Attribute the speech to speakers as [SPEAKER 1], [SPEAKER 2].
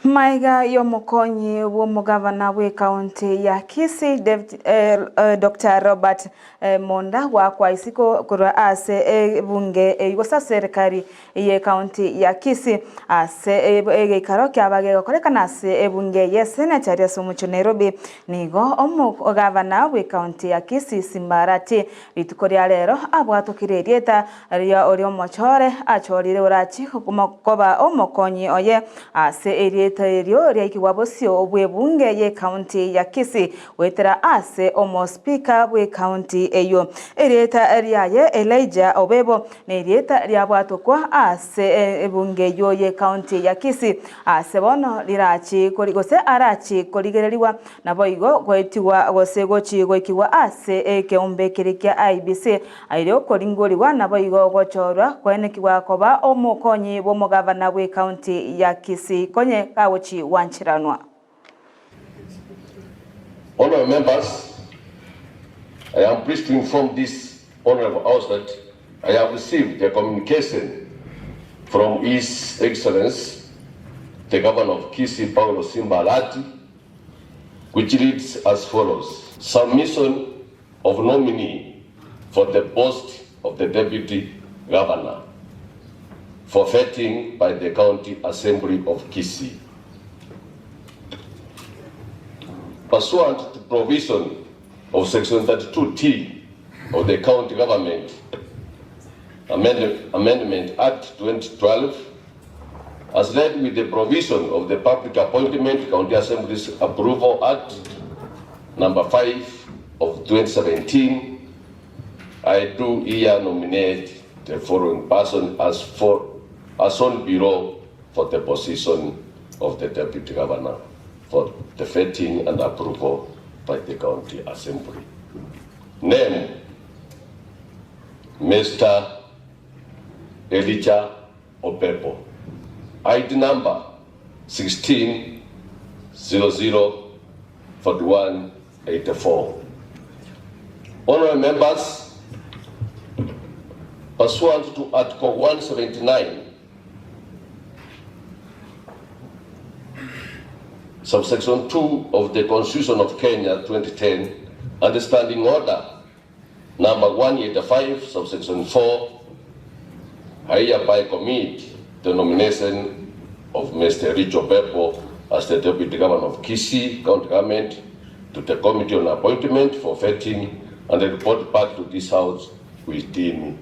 [SPEAKER 1] Maega y'omokonyi bw'omogavana bw'ekaunti ya Kisii David, Doctor Robert Monda goakwa isiko korwa ase ebunge eyio gose ase serikali y'ekaunti ya Kisii ase egeikaro kiaba gegokorekana ase ebunge y'eseneti aria ase omochie o Nairobi. Nigo omogavana bw'ekaunti ya Kisii Simba Arati rituko ria rero abwatokire erieta Riria oria omochore achorire orachie koba omokonyi oye ase erieta erio riaikigwa bosio bw'ebunge y'ecounty ya Kisii goetera ase omospika bw'ecounty eyio. Erieta riaye Elijah Obebo nerieta riabwatokwa ase ebunge eyio y'ecounty ya Kisii ase bono rirachi gose arachi korigererigwa Naboigo goetigwa gose gochi goikigwa ase ekeombe keria kia IEBC, erio koringorigwa naboigo gochorwa koenekigwa koba omokonyi bw'omogavana bw'ecounty ya Kisii konye kagochi gwancheranwa.
[SPEAKER 2] Honourable Members, I am pleased to inform this Honourable House that I have received a communication from His Excellency the Governor of Kisii Paulo Simba Arati which reads as follows, Submission of nominee for the post of the Deputy Governor for vetting by the County Assembly of Kisii. Pursuant to provision of section 32T of the County Government Amendment Act 2012, As led with the provision of the Public Appointment County Assemblies Approval Act Number 5 of 2017, I do here nominate the following person as for as on below for the position of the Deputy Governor for the vetting and approval by the County Assembly. Name, Mr. Elijah Opepo, ID number 16004184. Honourable members, pursuant to Article 179, subsection 2 of the Constitution of Kenya 2010 and the Standing Order Number 185, subsection 4, I hereby commit the nomination of Mr. Rich Opepo as the Deputy Governor of Kisii County Government to the Committee on Appointment for vetting and report back to this House within